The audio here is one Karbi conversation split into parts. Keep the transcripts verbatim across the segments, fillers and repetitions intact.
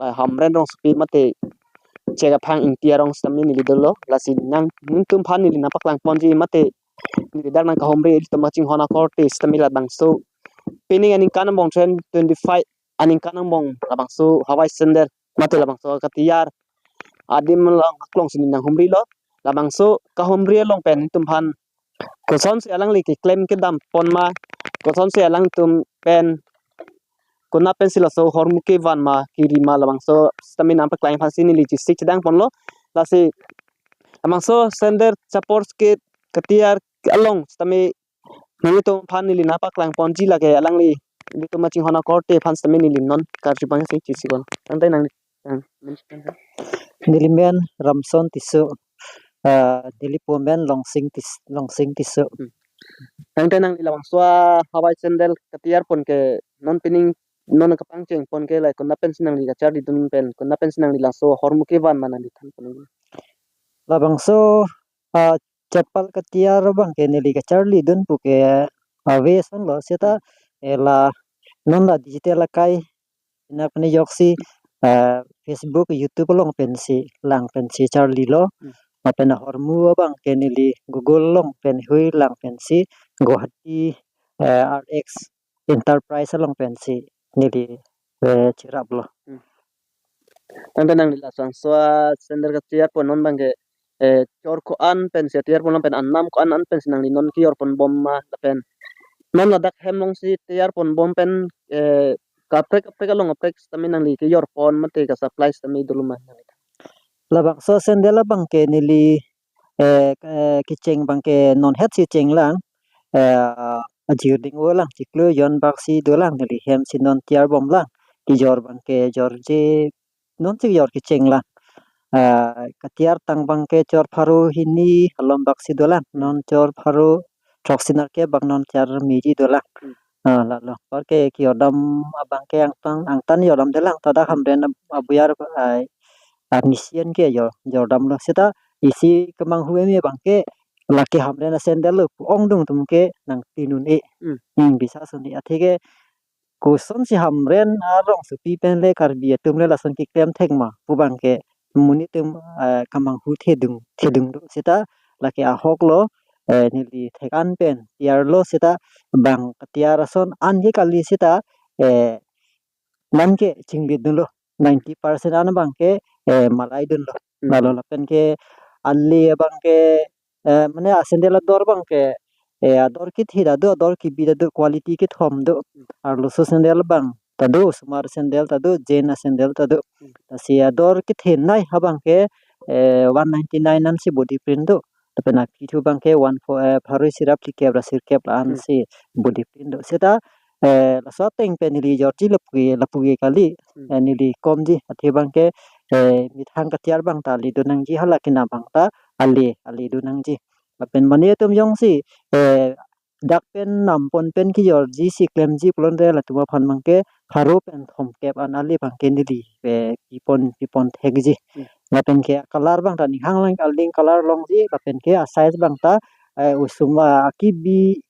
Bai Hamren Rongsopi mate Chek Aphang Ingti arong sitame neli dolo. Lasi nang nelitum aphan neli nangpaklang ponji mate neli dak nangkahumri ilitum kachinghon akorte sitame labangso pining aningkan angbong twenty twenty-five aningkan angbong labangso hawai sandal mate labangso katiyar adim along aklong si neli nanghumrilo. Labangso kahumri along pen nelitum aphan kosonsi alangli keklem kedam pon ma, kosonsi alangtum pen konat pensi laso ahormu kevan ma kiri ma labangso sitame nangpaklang aphansi neli chesik chedang ponlo. Lasi labangso sandal chapor ke katiyar along sitame nanglitum aphan neli nangpaklang ponji lake alangli ilitum kachinghon akorte aphan sitame neli non karju abangsi chesik pon. Tangte nang nang men. Neli men Ramson Tisso, ah, neli po men Longsing Tis-, Longsing Tisso. Hmm. Tangte nangli labangso hawai sandal katiyar pon ke non pining non kapangcheng pon ke lahai konat pensi nangli kacharlidun pen konat pensi nangli laso ahormu kevan ma nangli than pon. Labangso, ah, chapal katiyar abang ke neli kacharlidun pu ke ave asonlo seta, hmm, eh, la non la digital akai, ina pini joksi, eh, Facebook, YouTube along pensi lang pensi charlilo. Hmm. Lapen ahormu abang ke neli Google along pen hui lang pensi Guwahati, eh, R X Enterprise along pensi neli, eh, cheraplo. Hmm. Tangte nangli labangso sandal katiyar pon non abang ke, eh, chor ko-an pensi tiyar pon lapen anam ko-an an pensi nangli non kejor pon bom ma lapen non ladak hem alongsi tiyar pon bom pen, eh, kaprek kaprek along kaprek sitame nangli kejor pon mate ka-supply sitame dolo ma nangli? Labangso sandal abang ke neli, eh, eh, kecheng abang ke non hetsi chenglang, eh, ajir ding-o lang, chiklo jon bak si dolang, neli hemsi non tiyar bomlang, kejor abang ke jorje, nonsi kejor kechenglang. Eh, katiyar tang abang ke chor pharo hini halom bak si dolang, hmm, non chor pharo throksi nerkep bak non tiyar meji dolang. Hmm. Ah, lalo. Apor ke kejordam abang ke angtan, angtan jordam dolang, ta dak Hamren ab-, abuyar, ah, arnisi an ke jor, jordamlo. Seta isi kemanghu eme abang ke lake Hamren asandal lo pu ongdung atum ke nangpinun-e. Hmm. Hmm, bisa suni. Atheke kosonsi Hamren arongsopi pen le Karbi atum le lason keklem thek ma pu abang ke monit atum, eh, kemanghu thedung, thedung do. Seta lake ahok lo, eh, neli thek-an pen tiyarlo seta bang katiyar ason an ke kali seta, eh, man ke chinglidunlo, ninety percent an abang ke, eh, malaidunlo. Hmm. Lalo lapen ke ale abang ke, eh, mane asandal ador abang ke, eh, ador kethe ta do, ador kebi ta do, quality kethom do. Hmm. Arloso sandal abang ta do, osomar sandal ta do, Jain asandal ta do. Hmm. Lasi ador kethenei abang ke, eh, one ninety-nine ansi body print do. Lapen aphithu abang ke one four, eh, pharo isi ra phlikep ra sirkep la, hmm, ansi body print do. Seta, eh, laso ateng pen neli jorji lapu ke, lapu ke kali, hmm, eh, neli komji. Athe abang ke, eh, methang katiyar abang ta ale donangji, hala kena abang ta ale, ale donangji. Lapen mane atum jongsi, eh, dak pen nam pon pen kejorji si klemji pulote latum aphan abang ke pharo pen thomkep an ale abang ke neli, eh, pipon, pipon thekji. Hmm. Lapen ke color abang ta ninghang lang aling color longji, lapen ke a-size abang ta, eh, osomar, ah, kebi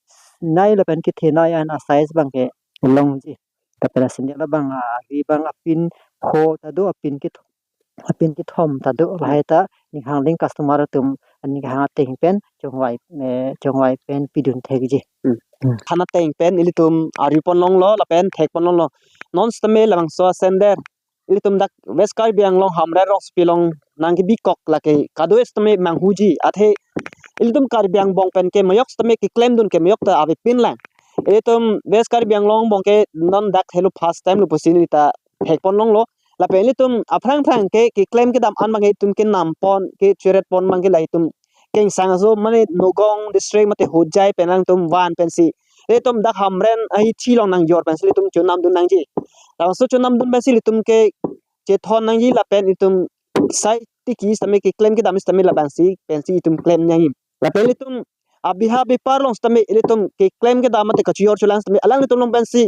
nei lapen kethenei an a-size abang ke longji. Lapen asandal abang, ah, agi abang apin pho ta do, apin keth-, apin kethom ta do, hmm, lahai ta ninghang aling customer atum aning hang ateng pen chongvai, eh, chongvai pen pidun thekji. Hmm. Hmm. Hana ateng pen ilitum arju pon longlo lapen thek pon longlo. Non sitame labangso sandal ilitum dak West Karbi Anglong Hamren Rongsopi along nangkebikok lake kado sitame manghuji, athe ilitum Karbi angbong pen ke meyok sitame keklemdun ke meyok ta avepin lang. Ilitum West Karbi Anglong angbong ke non dak helo first time lo pusi neli ta thek pon longlo. Lapen ilitum aphrang phrang ke keklem kedam an abang ke itum kenam pon, kecheret pon abang ke lahai itum kengsang aso mane Nagaon district mate Hojai pen alangtum van pensi ilitum dak Hamren ahithi along nangjor pensi ilitum chonamdun nangji. Labangso chonamdun pensi ilitum ke chethon nangji lapen itum sai tiki sitame keklem kedam sitame labangsi pensi itum klem nangji. Lapen ilitum abiha bipar along sitame ilitum keklem kedam mate kachijor cholang sitame alanglitum along pensi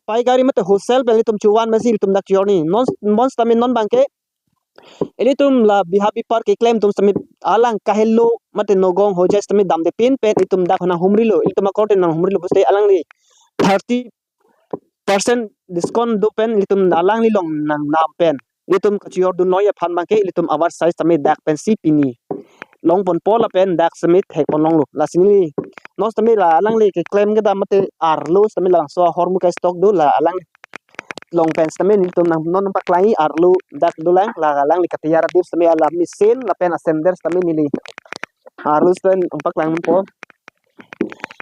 paikari mate wholesale pen ilitum chovan pensi ilitum dak chijor nangji. Non, non sitame non abang ke ilitum la biha bipar keklem atum sitame alang kahelo mate Nagaon Hojai sitame damdepin pen itum dak nanghumrilo, ilitum akorte nanghumrilo pusi alangli thirty percent discount do pen ilitum alangli long nangnam pen ilitum kachior dun noi aphan abangke ilitum oversize tame dak pensi pini longponpo lapen dak sitame thekpon longlo. Lasi neli non sitame la alangli keklem kedam mate arlo sitame labangso ahormu ke stock do, la alang long pen sitame nelitum nang non paklang-i arlo dak dolang, la alangli katiyar adim sitame la machine lapen asender sitame neli arlo sitame nangpaklangpo.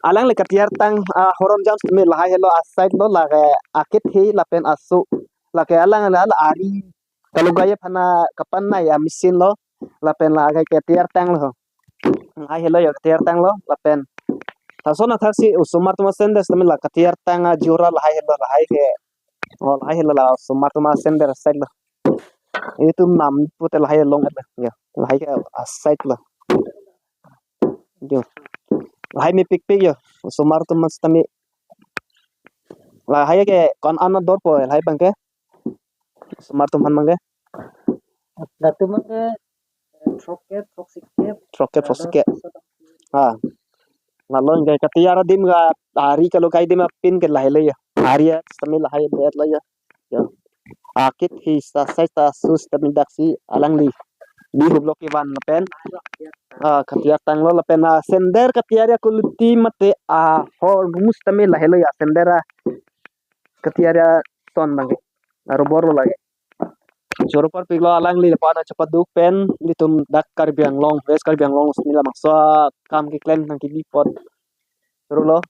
Alangli katiyar tang, ah, horom jam sitame lahai helo aside lo, lake akethe lapen aso, lake alang ala ari kalogai aphan kapanai a machine lo, lapen lake katiyar tanglo. Lahai helo yo katiyar tanglo lapen lason athak si osomar atum asender sitame la katiyar tang ajora lahai helo, lahai ke, oh, lahai helo la osomar atum asender aside lo. Itum nam pute lahai long et lo yo, lahai ke aside lo. Yo. Lahai mepikpik yo. Osomar atum sitame. Lahai ke ko-an ador po lahai abangke? Osomar atum aphan abangke? Latum abangke, eh, throkkep, throksikkep. Throkkep, throksikkep. Ha. Lalo ke katiyar adim ke ari kalogai adim apin ke lahai lo yo. Ari sitame lahai lo yo. Yo. Akethe aside ta aso sitame dak si alangli bihublo kevan lapen, ah, katiyar tanglo lapen, ah, sender katiyar a quality mate ahormu sitame lahai lo yo, sender a katiyar ason abangke. Arobor lo lake. Choro parpiklo alangli lapu-an chepaduk pen ilitum dak Karbi Anglong, West Karbi Anglong sitame labangso akam keklem nangkebi apot. Choro lo.